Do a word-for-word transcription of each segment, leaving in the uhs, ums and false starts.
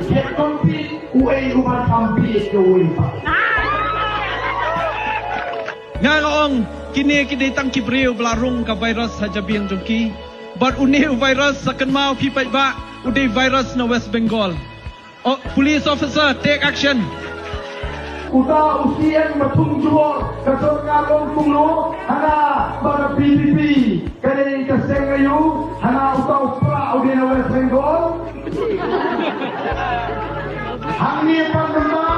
Get compete, uei uban compete ka uei pa. Nga nga ong, kine ki dei tang ki briew ba la rung ka virus ha jabieng jong ki. Bad une u virus sa kynmaw phi paidbah, u dei virus na West Bengal. Oh, police officer, take action. Uta u C M ba thung jubor ka sorkar long kumno, hana ba ka B P P ka dei ka seng aïu, hana uta u pra u dei na West Bengal. Hangne pat mynta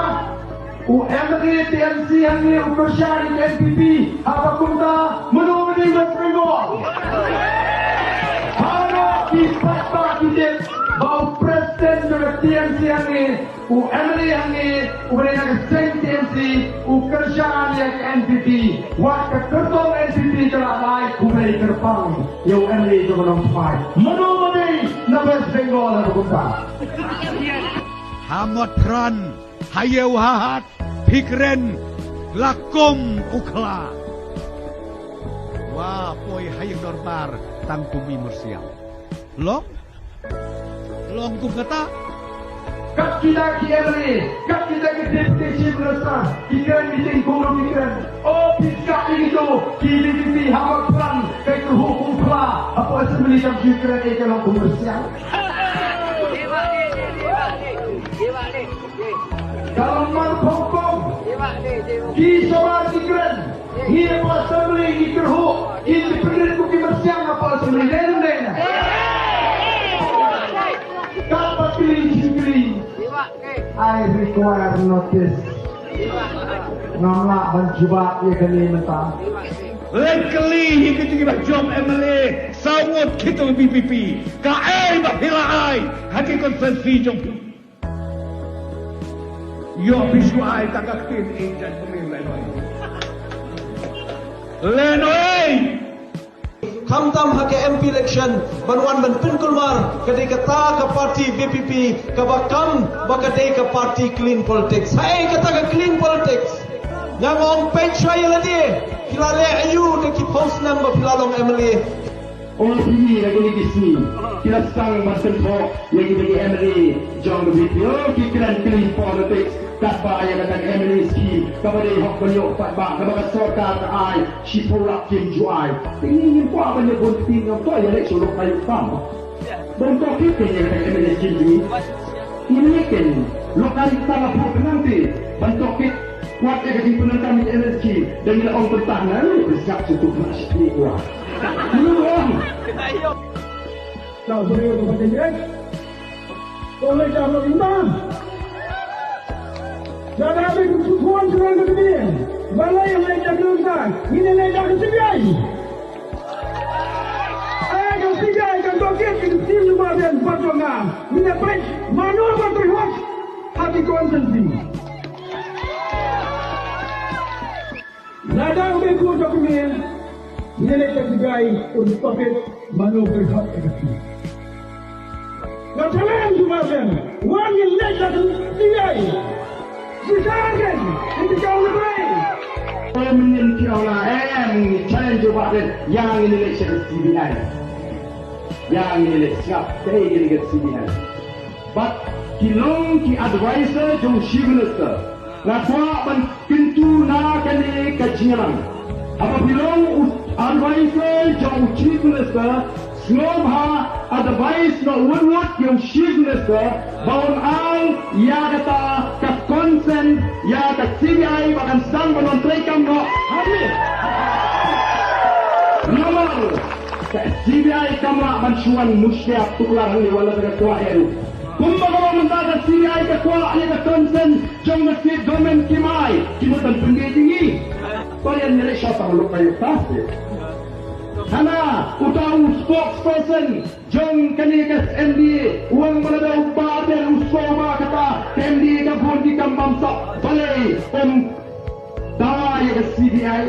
u M L A T M C hangne u kyrshan ïa ka N P P, haba kumta mano ba dei West Bengal? Hana ki paidbah ki tip ba u president jong ka T M C hangne, u M L A hangne, u ba dei na ka seng T M C, u kyrshan ïa ka N P P. Wat ka kyrtong N P P ka la ai khublei kyrpang ïa u M L A jong ka Nongthymmai. Mano ba dei na West Bengal ha ka kumta? Ha Motphran, ha Ïew ha Hat, phi kren la kum u khla. Wa poi ha ïing dorbar tang kum i myrsiang. Long? Long kum kata. Kat kita ki M L A, kat kita ki Deputy Chief Minister, ki kren meeting kumno ki kren. Oh, phi kat ïa kito ki D P P ha Motphran, ka kyrhuh kum u khla, hapoh Assembly kam ki kren, eh, ka long kum myrsiang. Ka long man pong pong. Ki sawar ki kren. Ngi hapoh Assembly ngi kyrhuh, ngi pynrit kum ki myrsiang hapoh Assembly. Dei ne ym dei? Kaba kylli, kylli. I require notice. Ngam lah ban jubab ïa kane mynta. Leit kylli ïa kito kiba jop M L A saw ngut kito B P P. Kaei ba phi la ai ha ki constituency jong phi? Ïoh phi shu ai tang ka ktien, eh, jan pynlong lehnohei. Lehnohei. Khamtam ha ka M P election ban wan ban pynkulmar, ka dei kata ka party V P P kaba kam ba ka dei ka party clean politics. Haei kata ka clean politics? Nga ong peit shuwa ïa lade, phi la leh aïu da ki phew snem ba phi la long M L A? Ong phi ïa kine ki sngi ki la sdang ban kynthoh ïa kita ki M L A jong ka V P P, oh, ki kren clean politics. Katba ïa kata ka M L A scheme kaba dei hok ban ïoh paidbah kaba ka sorkar ka ai shiphew lak kim ju ai. Te ngi ngim kwah ban ïa bun kti, ngam kwah ïa leit sha u lok aïu tam. Ban tohkit ïa kata ka M L A scheme jong ngi. Ngin leit ken lok aïu tam, la phew khnang te ban tohkit. Wat ïa ka jingpyndonkam ïa ka M L A scheme, dang ïa ong pyntah na u pynshap sha tu na shi ni wa. Mano ong? Tau beri tu pateng direct. Kau leh dah lo intan. Dah dah habis tu kuan kuan ke dia. Balai yang lain dah belum tak. Ini lain dah ke sebiai. Eh, ke sebiai kan tohkit ke tim rumah dan patong ah. Mina pek mano patong hot. Hati kuan sendiri. Lada u dei ku jong kmie, ngi leit ka jingïaid un stop it, mano pyrkhat ka kti. Nga challenge u Bah Ben, wan ngin leit ka jingïaid. Jingïaid, ngi ti jong le bai. Em ngin ti ong la em, ngi challenge u Bah Ben, ïa ngin leit sha ka C B I. Ïa ngin leit sngap, kaei ngin leit C B I. Bad ki long ki advisor jong Chief Minister. Nga kwah ban kyntu na kane ka jingïalang. Haba phi long u advisor jong u Chief Minister, sngewbha advice noh wut wut ïa u Chief Minister ba un ai ïa kata ka consent ïa ka C B I ba kan sdang ban wan treikam noh. Hangne. Namar ka C B I kam lah ban shu wan mushlia tuklar hangne wat la ka kwah ïa u. Kumba ka long mynta ka C B I ka kwah ïa ka consent jong ka state government, kim ai, kim bym pynbeit ïa ngi. Ba ïa ngi leh shah tang lok ka ïa ta. Hana uta u spokesperson jong kane ka M D A u ong ba lada u Bah Ben u sngewbha kata ka M D A ka bun ki kam bamsap, balei um dawa ïa ka C B I?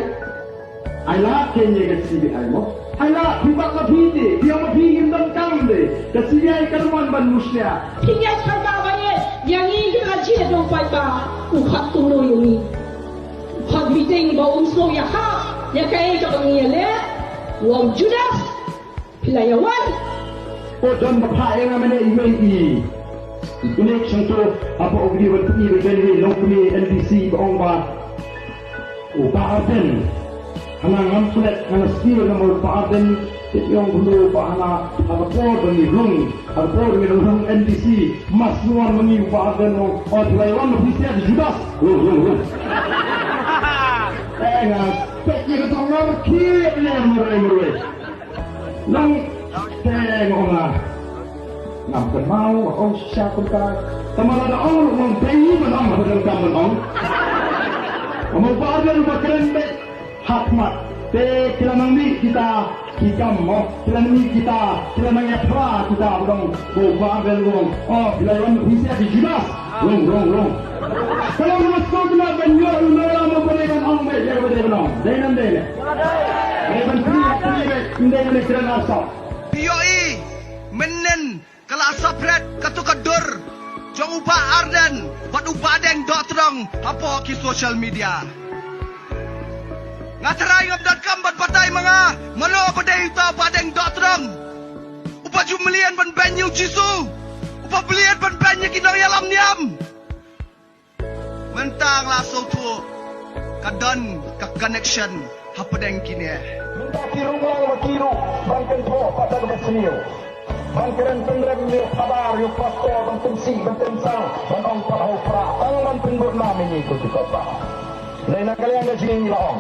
Ai lad kein ïa ka C B I mo. Ai lad, phi pat ma phi te, phi ong ma phi ngim donkam de. Ka C B I kan wan ban mushlia. Phi ïa kata ba ïa, ïa ngi ki la jied jong paidbah, u khat kumno ïa ngi. Khat meeting ba um sngew ïa kha, ïa kaei kaba ngi ïa leh, u ong Judas. Phi la ïa wan. Ko don ba phah ïa nga mynne iwei i. Ine shongto hapoh u video ban pyni ba ine i nongkmie N D C ba ong ba u Bah Ardent. Hana ngam klet, hana sngewthuh namar u Bah Ardent te ong kumno ba hana ha ka por ba ngi rung, ha ka por ba ngi rung N D C, mas nuan ma ngi u Bah Ardent ong, o, te la wan ma phi siat Judas. Rung, rung, rung. Te nga peit ïa ka dong ngar khie ïa marwei marwei. Nang te nga ong nga ngam kynmaw, nga ong shisha kumta. Tangba lada ong ruh ngam dei ban ong, haba donkam ban ong. Nga ong ba ardor ba kren beit ha khmat. Te ki la nang mih kita ki kam mo, ki la nang mih kita, ki la nang ïaphla kita ba dang ba ardor ruh. Oh, ki la wan phi siat ki Judas. Rung, rung, rung. Ka long ba sngewtynnat ban ïoh u nongïalam uba dei ban ong beit ïa kaba dei ban ong. Dei ne ym dei ne? Dei ban pynïaid, pynïaid beit, ym dei ban kren arsap. Phi ïohi mynnin ka la saphriang kato ka dur jong u Bah Ardent bad u Bah Deng Dohtdong hapoh ki social media. Nga tharai ngam donkam ban batai ma nga mano ba dei uta u Bah Deng Dohtdong. Uba ju mlien ban beiñ ïa u Jisu, uba mlien ban beiñ ïa ki nongïalam niam. Mynta nga la sngewthuh ka don ka connection hapdeng kine. Mynta ki rung lang ma ki ruh ban kynthoh pat da kaba sniew. Ban kren pynrem ïa u phadar ïa u pastor ban pynsih ban pynsang ban ong pat ha u Prah tang ban pynbud nam ïa ngi ko ki paidbah. Dei na ka liang ka jingim la ong.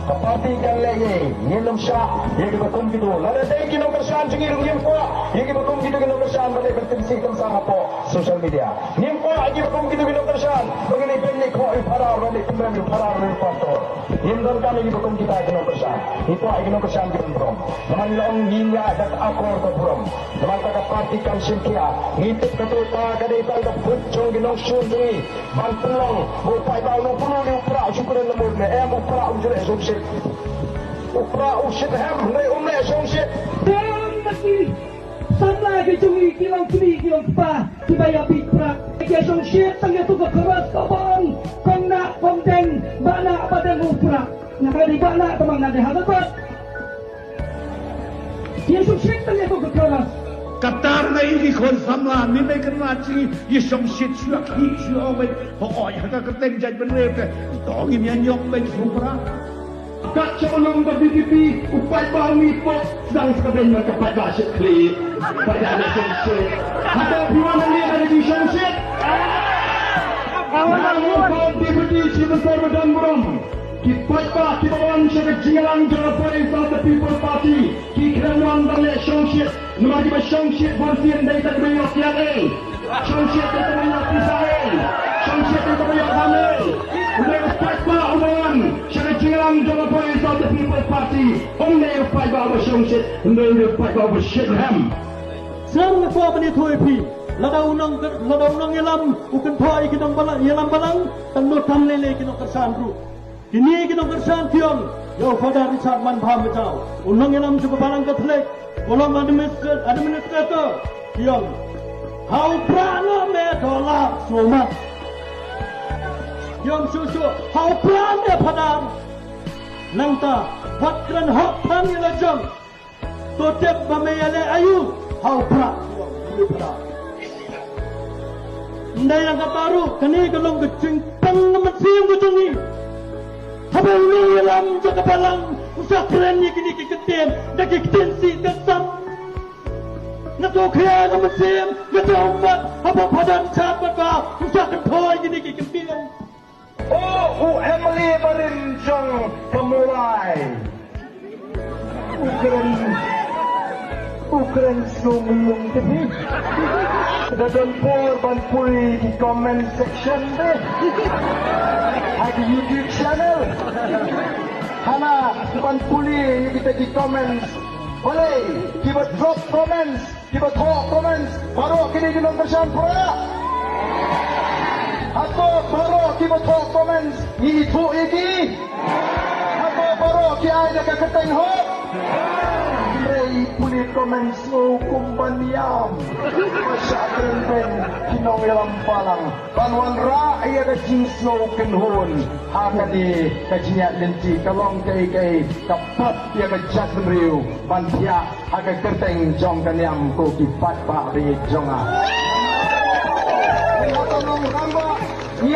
Ka party kan leh ïa, ngin ym shah ïa kiba kum kito. Lada dei ki nongkyrshan jong ngi ruh ngim kwah ïa kiba kum kito ki nongkyrshan ban leh ban pynsih pynsang hapoh social media. Ngim kwah ïa kiba kum kito ki nongkyrshan ba kin ïa beiñ ïa u phadar ban leh pynrem ïa u phadar ne u pastor. Ngim donkam ïa kiba kum kita ki nongkyrshan. Ngi kwah ïa ki nongkyrshan kiba burom. Namar ngi la ong ngin ïaid da ka akor ka burom. Namar kata ka party kam shim khia. Ngi tip kato ka dei tang ka phut jong ki nongshun jong ngi. Ban pynlong ba u paidbah u nongpynlong ïa u Prah u shu kren na mut ne em, u Prah um ju leh shongshit. U Prah u shit hem, hynrei um leh shongshit. Dang na ki samla ki jong ngi ki long kmie ki long kpa kiba ïa bit Prah. Ki shongshit tang ïa tu ka chorus ka bang, kong Nah kong Deng, Bah Nah Bah Deng u Prah. Nga ka dei Bah Nah, tang ba nga dei ha ka kot. Ïa shongshit tang ïa tu ka chorus. Katta nga ïa ki khun samla, mynne kynmaw jingim ïa shongshit shuwa khih shuwa beit. Hooid, ha ka kyrteng jaitbynriew te to ngim ïa ñiong beit shu Prah. Kat sha u long ka V P P, u paidbah u mih pok sdang sa ka beiñ, ka paidbah shit khlieh. Paidbah ne shongshit. Hato phi wan hangne da ka jingshongshit? Nga ong ba Deputy Chief Minister ba don burom. Ki paidbah kiba wan sha ka jingïalang jong ka Voice of the People Party ki khlem wan ban leh shongshit, namar kiba shongshit bunsien dei tang kiba ïoh kiad ei. Shongshit dei tang kiba ïoh pisa ei. Shongshit dei tang kiba ïoh dam ei. Hynrei u paidbah uba wan sha ka jingïalang jong ka Voice of the People Party, um dei u paidbah uba shongshit, hynrei u dei u paidbah uba shit hem. Sngap, nga kwah ban ïathuh ïa phi, lada u nong, lada u nongïalam u kynthoh ïa ki nongbalang, ïalam balang, tang donkam lei lei ki nongkyrshan ruh. Kine ki nongkyrshan ki ong ïa u Father Richard Manbha Myjaw, u nongïalam jong ka Balang Katholik, u long administra-, administrator, ki ong ha u Prah noh me dollar shuwa. Ki ong shuh shuh ha u Prah me Father. Nangta wat kren hok than ïa la jong. To tip ba me ïaleh aïu ha u Prah. Ym dei lang kata ruh, kane ka long ka jingpang na mynsiem ka jong ngi. Haba u nongïalam jong ka Balang u sa kren ïa kine ki kyntien da ki ktien sih ktien sap. Nga sngewkhia na mynsiem, nga sngewbha haba Father Richard Manbha u sa kynthoh ïa kine ki kyntien. O, u M L A barim jong ka Mawlai. U kren, u kren sngewmyntoi te phi. Da don por ban pule ki comment section te ha ki YouTube channel. Hana ban pule ïa kita ki comments. Balei kiba drop comments, kiba thoh comments, baroh kine ki nongkyrshan Prah? Hato baroh kiba thoh comments ngi ithuh ïa ki? Hato baroh ki ai da ka kyrteng hok? Hynrei pule comments sngewbha ban ïam. Ba shah kren beiñ ki nongïalam balang ban wanrah ïa ka jingsngew kynhun ha kane ka jingïaid lynti, ka long kaei kaei ka pop ïa ka jaitbynriew ban thiah ha ka kyrteng jong ka niam, ko ki paidbah ba ïeit jong nga.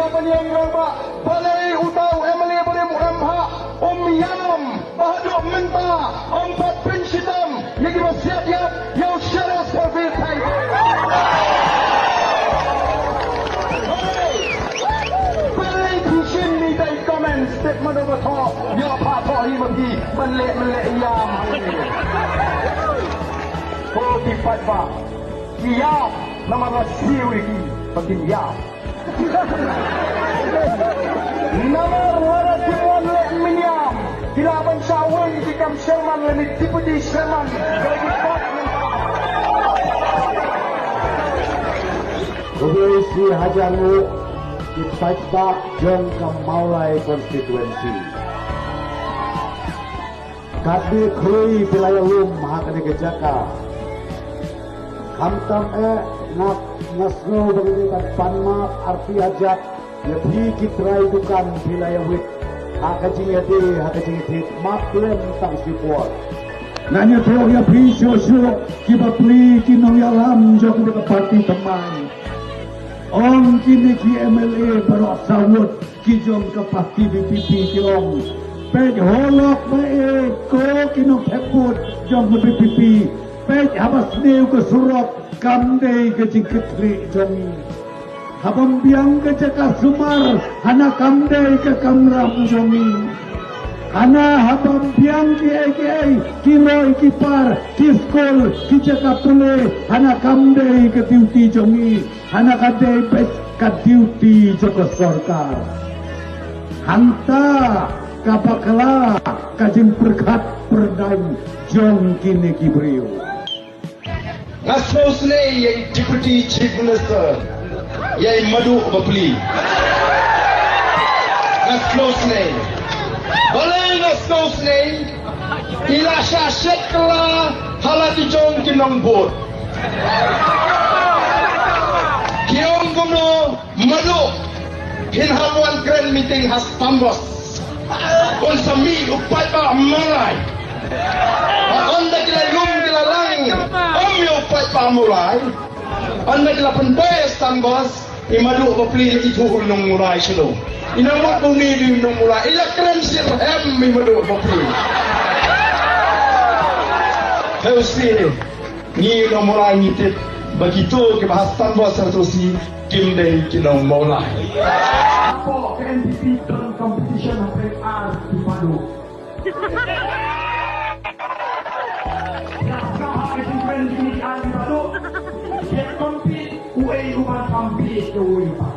Pynïeng rangbah, balei uta u M L A barim u M P H um ïam, ba haduh mynta um pat pynshitom ïa kiba siat ïap ïa u Sheriff Parvez Haider. Balei phi shim ïa kita ki comments, tip mano ba thoh, ïoh pha thoh hi ma phi ban leh, ban leh ïam. Ko ki paidbah, ki ïam namar la siew ïa ki ba kin ïam. Namar lada kim wan leh mynïam, ki lah ban shah weng ki kam chairman lane deputy chairman. Khublei shi hajar nguh ki paidbah jong ka Mawlai constituency. Katba khlei phi la ïalum ha kane ka jaka. Khamtam eh nga, nga sngew ba ngi dei ban pan map arti ajat ïa phi ki trai dukan phi la ïawit ha ka jingïadei ha ka jingïathied map lem tang shi por. Ngan ïathuh ïa phi shuh shuh ki bapli ki nongïalam jong ka party thymmai. Ong kine ki M L A baroh saw ngut ki jong ka party V P P ki ong, peit holok ba e ko ki nongthep vote jong ka V P P, peit haba sniew ka surok kam dei ka jingkitkhlieh jong ngi. Haba biang ka jaka sumar hana kam dei ka kamram jong ngi. Hana haba biang kiei kiei ki roi ki par ki skul ki jaka pule hana kam dei ka duty jong ngi. Hana ka dei beit ka duty jong ka sorkar. Hangta ka bakla ka jingpyrkhat pyrdaiñ jong kine ki briew. Nga sngewsynei ïa i Deputy Chief Minister, ïa i Maduh Bapli. Nga sngewsynei. Balei nga sngewsynei? I la shah shet kylla ha la ki jong ki nongbud. Ki ong kumno, Maduh, phin hap wan kren meeting ha Stanbos. Un sa mih u paidbah Mawlai. Ynda ki la lum ki la lang, ym ïa u paidbah Mawlai. Ynda ki la pynbeit Stanbos, i Maduh Bapli la ithuh u nong Mawlai shuh. I nang mut u ni u nong Mawlai, i la kren shitrhem i Maduh Bapli. Heusi, ngi u nong Mawlai ngi tip ba kito kiba ha Stanbos ha Hatohsi kim dei ki nong Mawlai. Hapoh ka N P P don competition hapdeng ar ki Maduh. Ïa ka ha ka jingkren kine ki ar ki Maduh. Ïa compete uei uban compete uei uban.